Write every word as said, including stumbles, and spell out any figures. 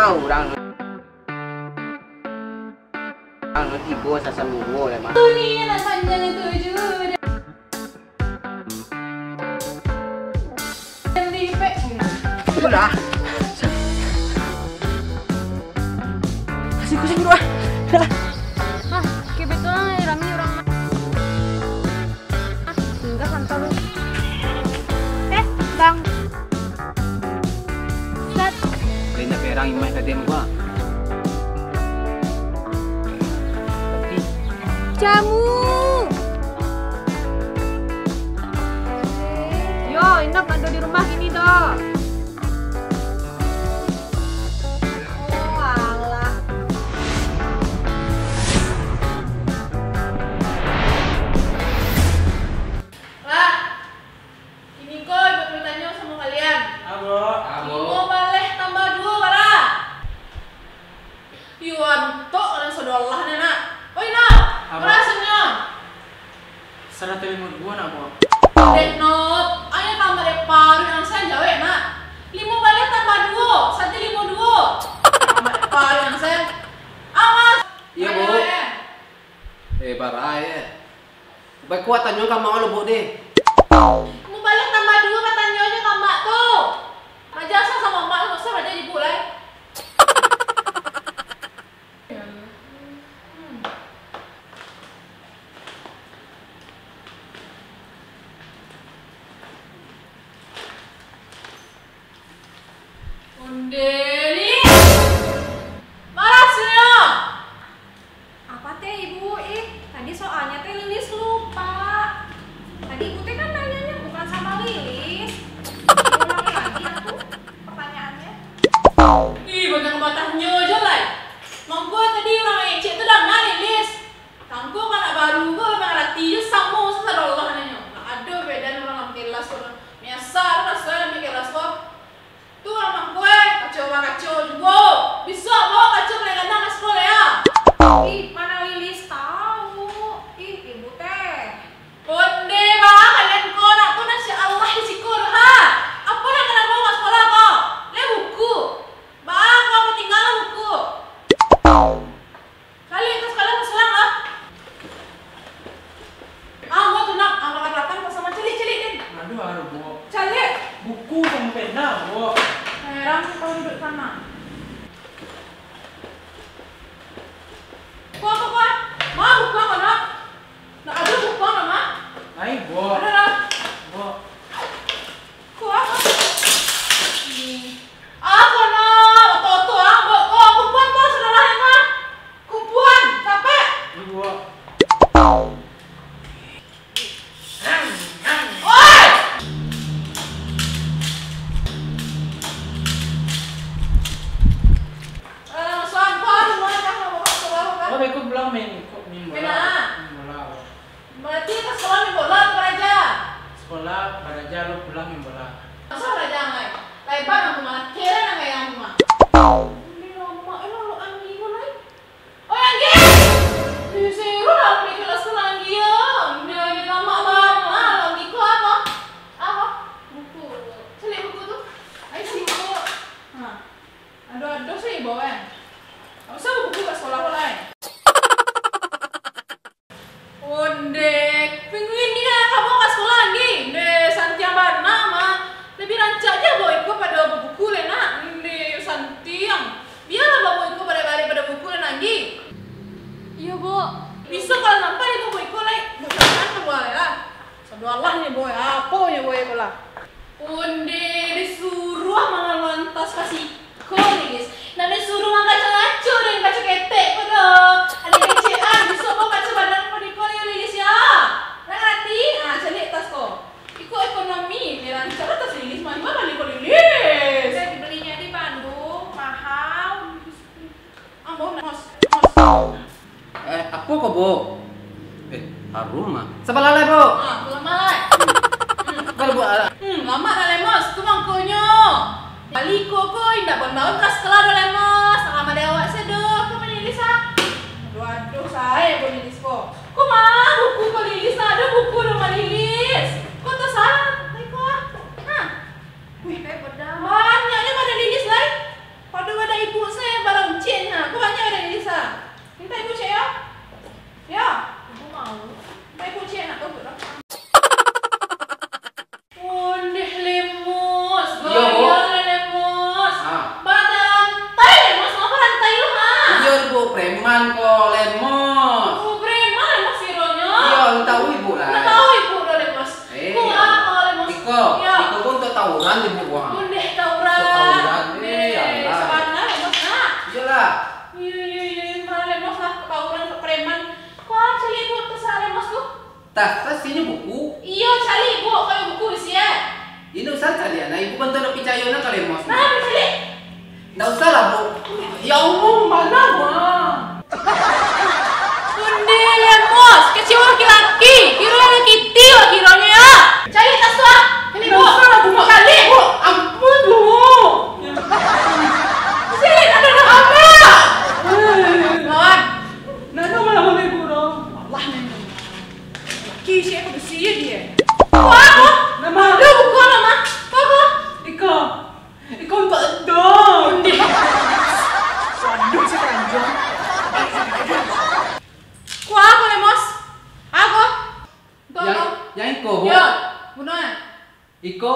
Urang, urang tibo sasaminggu lai, Mak. Dunia nan panjang tujuh dan lipek. Sudah. Kasih kucing dua. Ah, kebetulan lagi rami urang. Singgah santai lu. Eh, Bang. Sat. Banyak perang imah tadi, Mak. Jamu. Yo, indak ado di rumah kini doh. Oh, alah. Lah, kini ko ibu batanyo samo kalian. Apo? Apo? Limo baleh tambah duo bara? Iyo, antok kalian sadolah ni, nak. Oi, nak. Apo? Bara rasanyo? Saratuih limo ribu, nak, Bo. Dek, Nop. Ayo tambah dek paruik nan sen jawek, nak. Limo baleh tambah duo, santi limo duo. Tambah dek paruik nan sen. Awas. Iyo, Bo. Ayo, eh. Eh, bara, eh. Baik kuatanyo ka mak lo, Bo, deh. Limo baleh tambah duo katanyonyo ka mak tu. Raja asa samo mak, asa raja ibu lai. Onde, Lis! Marah sudah! Apa teh, Ibu? Ih, tadi soalnya teh Lilis lupa. Tadi Ibu teh kan nanyanya bukan sama Lilis. Diulangi lagi atuh pertanyaannya. Ih, banyak batanyo jo lai. Mangko tadi urang ngecek tu danga Lilis. Tangko anak baru ko mangarati jo samo sasadolah nyo. Ndak ado bedonyo urang dalam kelas ko. Biaso raso dalam kelas ko. Tu urang mangko, eh, kaco bakaco juo. Bisuak baok kaco paling gadang ka sikolah, yo. Ih, mana Lilis tahu? Ih, Ibu teh. Onde, baa kalian ko, nak tu nasib Allah di siko tu, ha? Apo nan kalian baok ka sikolah ko? Lai buku. Baa ko, apo tingga buku? Caliak ka sikolah, ka surang lah. Ah, Bo tu nak, ah, balakang-balakang ka sama, caliak, caliak, Din. Aduh, aduh, Bo. Caliak. Buku samo pena, Bo. Heran sih kalau duduk sama. Kuah, kuah, kuah. Ma, buku ko, nak? Nak ado buku ko, Ma? Ai, Bo. Ado lah. Bo. Kuah, kuah. Ni. Ah, kono, oto-oto, ah, Bo, ko, kumpuan, ko, sadolah, ah. Kumpuan, capek. Oi! Eh, suan, ko, rumah, dah, mau bawa ke bawah, kan? Oh, ikut pulang, main, ikut main bola. Main ah? Main bola, Bo. Barati ka sikolah main bola atau baraja? Sikolah baraja, lo pulang main bola. Masa baraja, Mai? Laiban aku mah, keren ang kaya aku mah. Ini lamak, eh, lalu Anggi ko lai. Oi, Anggi! Ih, seru lah aku di kelas ko, Anggi, yo. Ini lagi lamak banget. Ah, Anggi ko apa? Apa? Buku. Caliak buku tu. Ayo, sini buku. Nah. Aduh, aduh, sih, bawa, eh. Apa sih buku ka sikolah ko lai? Onde, pingin ni lah kamu ka sikolah, Anggi. Nde, santiang bana, mah. Labiah rancak je bawa iko pado babuku lai, nak. Nde, santiang. Bialah bawa iko pado, pado buku lai, nak, Anggi. Iyo, Bo. Bisuak kalau nampak iko bawa iko lai, bukan keluar lah. Sadolah ni, Bo. Apo nyo bawa iko lah? Onde, disuruah mangaluan tas ka siko, Lilis. Nan disuruah mangkaco-ngaco dek kaco ketek ko doh. Ado kecekan, bisuak ko kaco badan ko diko yo, Lilis, yo. Nan ngarati? Ah, caliak tas ko. Iko ekonomi, biar lancar tas Lilis, mah. Di ma bali ko, Lilis? Udah dibelinya di Bandung, mahal. Ambo, Mos. Mos. Eh, apo ko, Bo? Eh, harum, ah. Sabalah lai, Bo. Ah, sabalah lai. Hmm. Sabalah, Bo, ah. Hmm, lamak lah, Lemos. Tu mangkonyo. Bali ko, ko indak baun-baun ka sikolah doh, Lemos. Salah mah dek awak se doh. Ko malilis, ah. Aduh, aduh, sae ko lilis ko. Ko mah buku ko lilis, lah. Ado buku doh malilis. Ko tu salah. Lai ko, ah. Hah. Wih, banyaknyo malilis lai. Pado wadah ibu se. Ko Lemos. Oh, preman Lemos kironyo. Iyo, tahu ibu lah. Ndak tahu ibu doh, Lemos. Eh, kuah ko Lemos. Iko, iyo. Iko pun untuak tawuran ibu wang. Bondeh tawuran. Untuak tawuran. Eh, eh, alah. Sabana Lemos nak. Iyolah. Iyo, iyo, iyo, malah Lemos lah tawuran, preman. Kuah caliak ibu tu sa Lemos tu. Tah, tah, sinyo buku. Iyo, caliak ibu, kalau buku di sia. Indak usah caliak, nah, ibu bantuak ndak picayo nah ka Lemos. Nah, caliak. Ndak usah lah, Bu. Ya Allah, mana, Bu? Bondeh Lemos, kecek laki-laki, kiro laki ti, kironyo ya. Caliak tas tu ah. Ini, Bu. Ndak usah lah, Bu. Caliak. Bu, ampun, Bu. Caliak, ada apa? Lawan. Ndak ada malah-malah ibu doh. Allah memang. Laki siapa besi dia? Wah, nama? Lu bukan nama. Kau, kau. Iko. Iko untuak Edo. Waduh, si Tanjung. Kuah aku, Lemos. Aku. Untuak Yang, aku. Yang iko, Bu. Yo, bunuh. Iko